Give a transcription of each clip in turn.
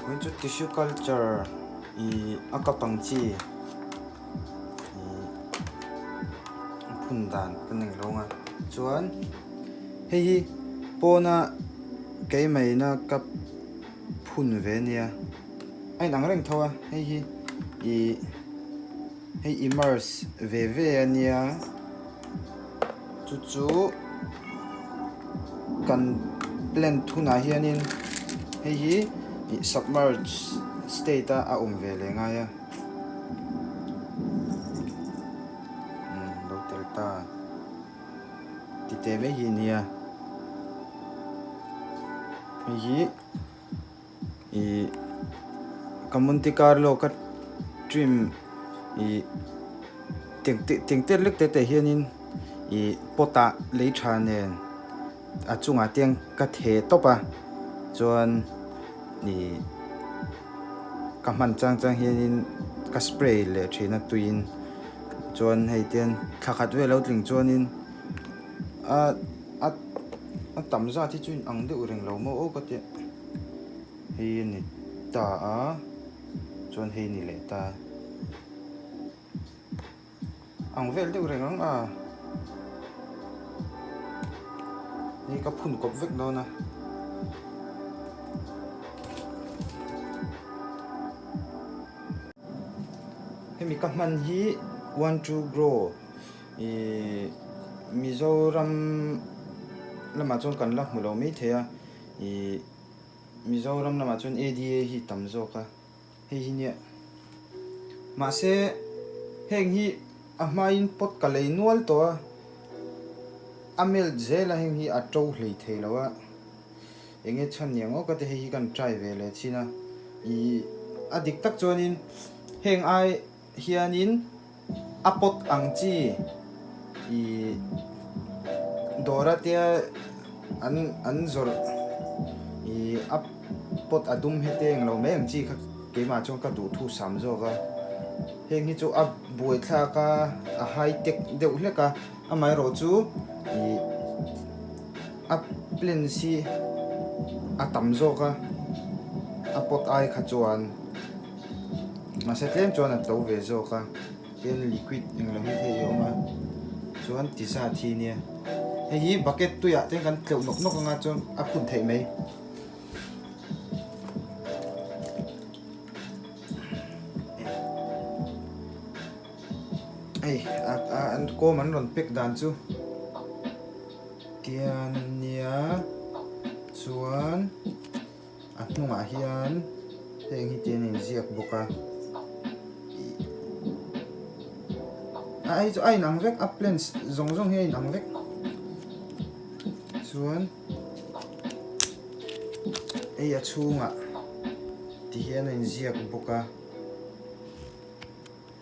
Vawiin chu tissue culture ih a kap ang chi ih phun dan ka nei lo ang a chuan hei hi pawna keimahina ka phun ve ania a inang reng tho a hei hi ih hei immerse ve ve ania chu chu kan plant hunah hianin hei hi ih submerge state a a awm ve leh ngai a umm lo tel ta ti teh mai hi ania hei hi. Ih ka Monte Carlo ka trim ih teng te lek te te hianin ih pot ah lei tha nen a chungah te hian ka theh tawp a chuan ih ka hman chang chang hianin ka spray leh thin a tuiin chuan hei te hian thla khat vel a lo tling chuanin a a a tam zat hi chu in ang deuh reng lo maw aw ka tia. Hei a ni ta a, chuan hei a ni leh ta. Ang vel deuh reng ang a. Hei ka phun kawp vek dawn a. Hemi ka hman hi one two grow ih Mizoram lamah chuan kan la hmu lo maithei a ih. Mizoram lamah chuan ADA hi tam zawk a, hei hi nia. Mahse, heng hi a hmain pot ka lei nual tawh a, a melt zel a heng hi a to hlei thei lo a, enge chhan ni ang aw ka ti hei hi kan try ve leh chin a, ih a dik tak chuanin heng ai hianin a pot ang chi ih dawr atia an an zawrh ih a pot a dum hete englo mai ang chi kha keimah chuan ka duh thu sam zawk a heng hi chu a buaithlak a a high tech deuh hlek a amaherawh chu ih a plants hi a tam zawk a a pot ai kha chuan. Mahse tlem chuan a to ve zawk a tin liquid englo hi hei a awm a chuan ti zat hi nia hei hi bucket tuiah te kan tleuh nawk nawk anga chuan a phun theih mai. Hei a a an kawm an rawn pack dan chu tian ania chuan. A hnungah hian heng hi te an inziak bawk a ih a hei chu a inang vek a plants zawng zawng hi a inang vek chuan hei a chhungah ti hian a inziak bawk a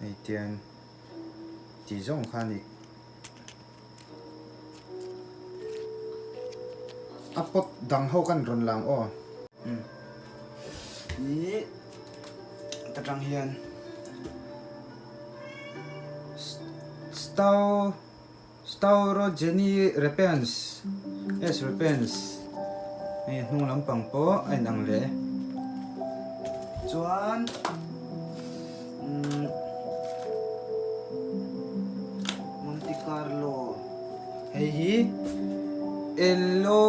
hei tiang tih zawng kha a ni. A pot dang ho kan rawn lang aw. Ih ta tang hian Stau Staurogeny repens S repens hei hnung lampang pawh a inang leh chuan umm Monte Carlo hei hi Elo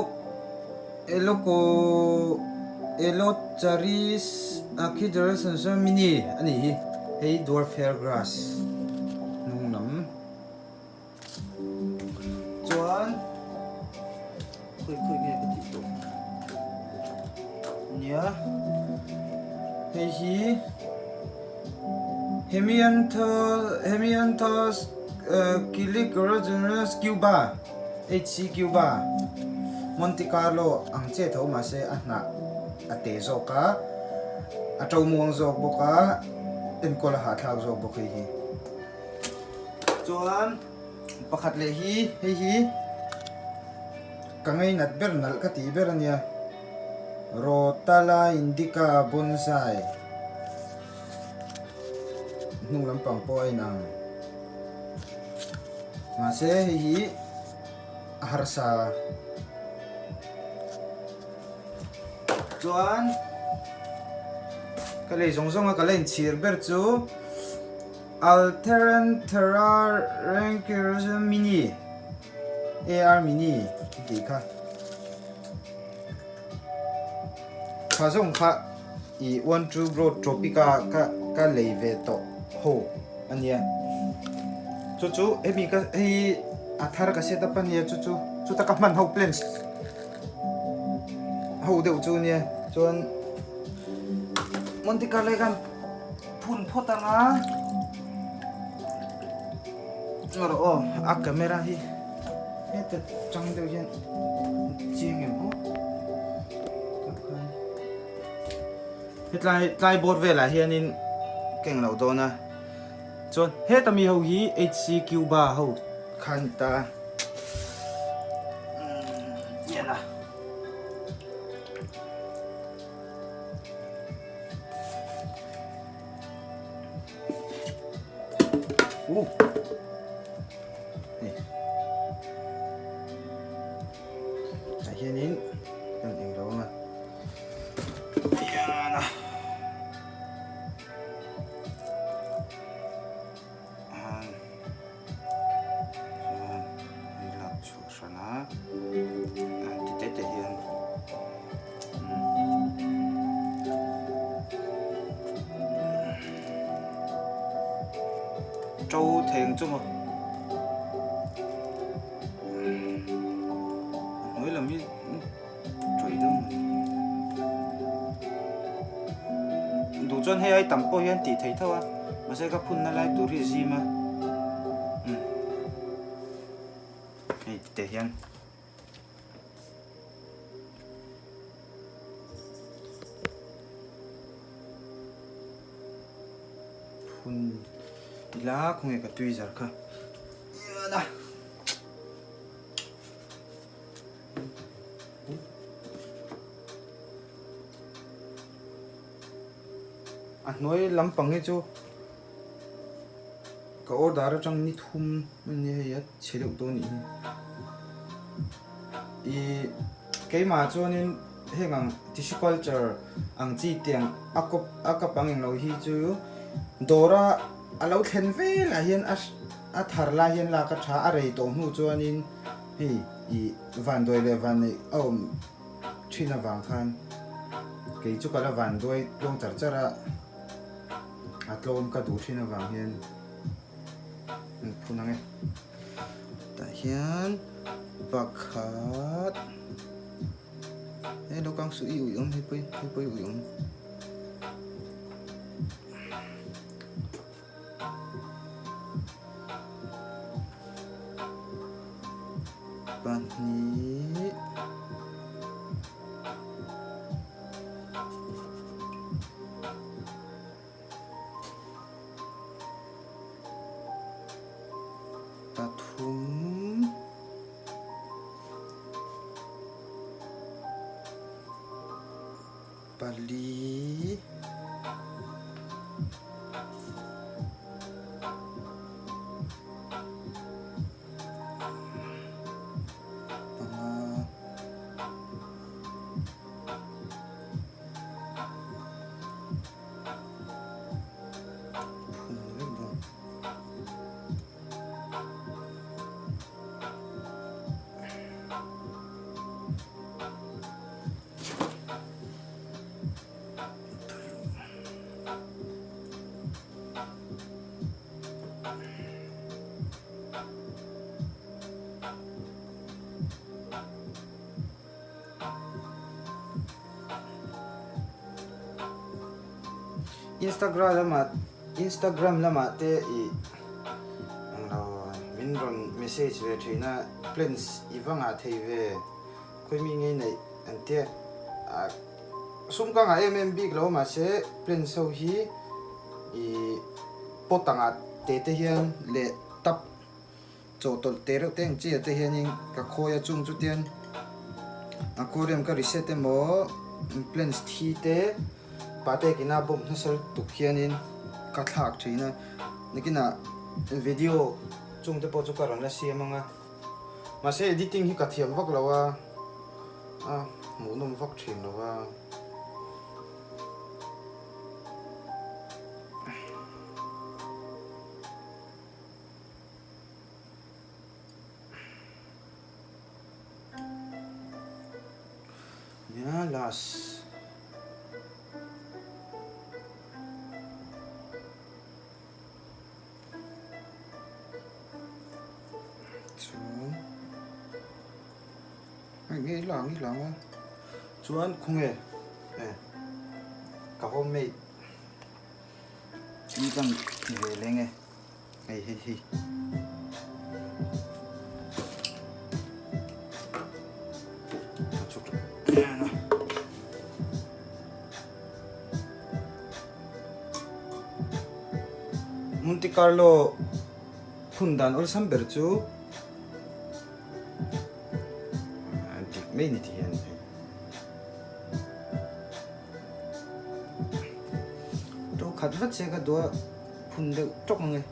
Eloco Elocharis Achidoris mini a nih hi hei dwarf hair grass hnung lam chuan khawi khawi nge ka tih tawh nia hei hi Hemianthus Chilicorogenius Cuba HC Cuba Monte Carlo ang chiah tho mahse a hnah a te zawk a a to muang zawk bawk a enkawl a hahthlak zawk bawk hei hi. Chuan pakhat leh hi hei hi ka ngainat ber nalh ka tih ber a nia Rotala Indica Bonsai hnung lampang pawh a inang mahse hei hi a harsa chuan. Ka lei zawng zawng a ka la inchhir ber chu Alternanthera Rancurosa Mini AR Mini tih kha. Kha zawng kha i One True Grow Tropica ka ka lei ve tawh ho a nia. Chu chu hemi ka hei a thar ka set up a nia chu chu chuta ka hman ho plants ho deuh chu nia chuan Monte Carlo khan phun phawt anga ngarawh aw a camera hi heta tang deuh hian chiang em aw hetlai tlai bawr velah hianin ka englo dawn a chuan heta mi ho hi HC Cuba ho kha a ni ta a. Tah hianin kan englo anga hian a. Chuan hei lak chhuah hran a ti te te hian to thei ang chu maw a hnuai lam hi tawih deuh mai duh chuan hei ai tam pawh hian tih theih tho a mahse ka phunna lai tur hi zim a umm hei tih hian. Phun ila khawnge ka tui zar kha a. A hnuai lampang hi chu ka order atang ni thum a nia hei a chhe deuh tawh a nih hi. Ih keimah chuanin heng ang tissue culture ang chi tiang a kawp a kap ang englo hi chu dawra a lo thlen velah hian a a thar lai hian lak a tha a rei tawh hnu chuanin hei ih vanduai leh vanneih a awm thin avang khan kei chu ka la vanduai tluang char char a a tlawm ka duh thin avang hian an phun ang e tah hian pakhat he lo kang suh i ui awm hei pawh hei pawh i ui awm. Pahnih Pathum Pali Panga Phun vek dawn. Instagram lamah Instagram lamah te ih englo min rawn message ve thin a plans i va ngah thei ve. Khawimi ngei neih an tia ah sum ka ngah em em bik lo mahse plans ho hi ih pot angah te te hian leh tap chawhtawlh te reuh te ang chi ah te hianin ka khawi a chung chu tian aquarium ka reset emaw plans thi te patek ina bawm hnasa lutuk hianin ka thlak thin a nakinah video chung te pawh chu ka rawn la siam ang a. Mahse editing hi ka thiam vak lo a, a hmuhnawm vak thin lo a. Last. Chuan hei nge i lang i lang a chuan khawnge e ka homemade i kan ti ve leng e hei hei hei. Monte Carlo phun dan awlsam ber chu an dik mai ni ti hian hei. To khat vat se ka duh a phun deuh tawk ang e.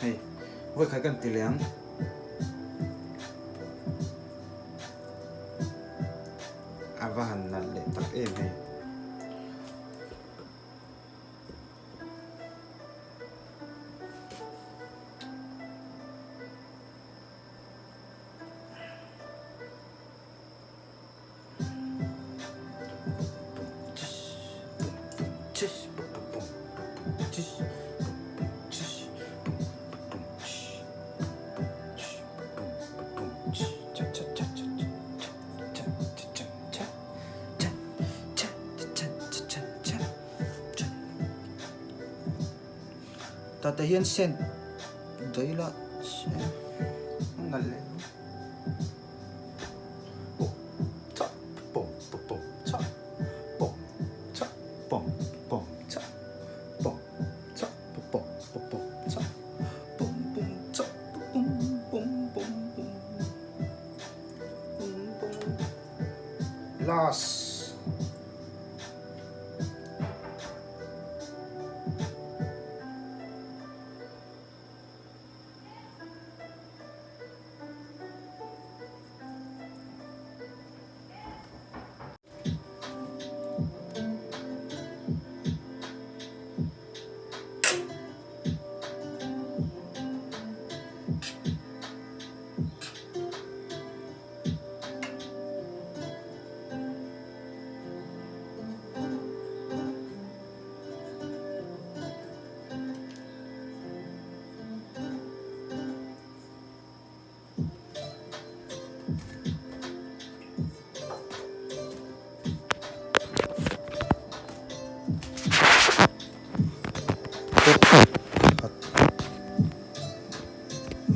Hei, vawikhat kan ti leh ang. A va han nalh leh tak em hei. Tah hian cent daih ila a nalh leh. Last.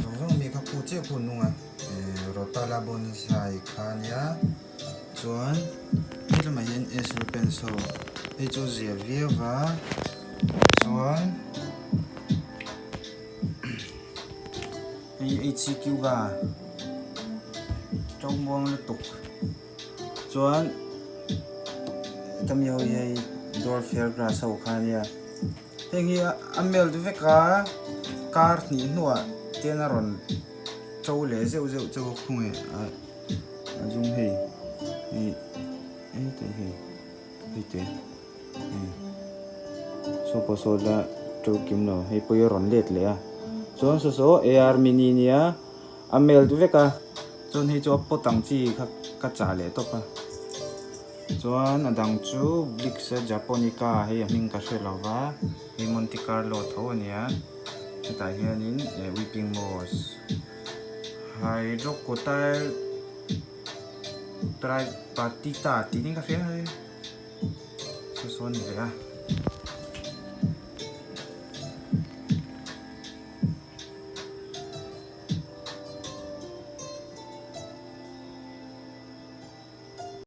Zawng zawng mi kha phu chiah phu nung a Rotala bonsai kha ania chuan helamah hian Esro pencil hei chu zia viau va chuan. Hei HCQ ka to muang lutuk chuan hemi ho hi hei dwarf hair grass ho kha ania heng hi a melt vek a kar hnih hnuah ten a rawn to leh zeuh zeuh chauh a khung e a zum hei hei hei hei te. Saw pawh saw la to kim lo hei pawh hi a rawn let leh a chuan saw saw ar mini nia a melt vek a chuan hei chu a pot ang chi kha ka chah leh tawp a chuan a dang chu blix a japonica hei a hming ka hre lo va hei monte carlo tho a nia hetah hianin eh weeping moss hydrocotyle tripartita tih in ka hria hei. Saw saw a ni leh a.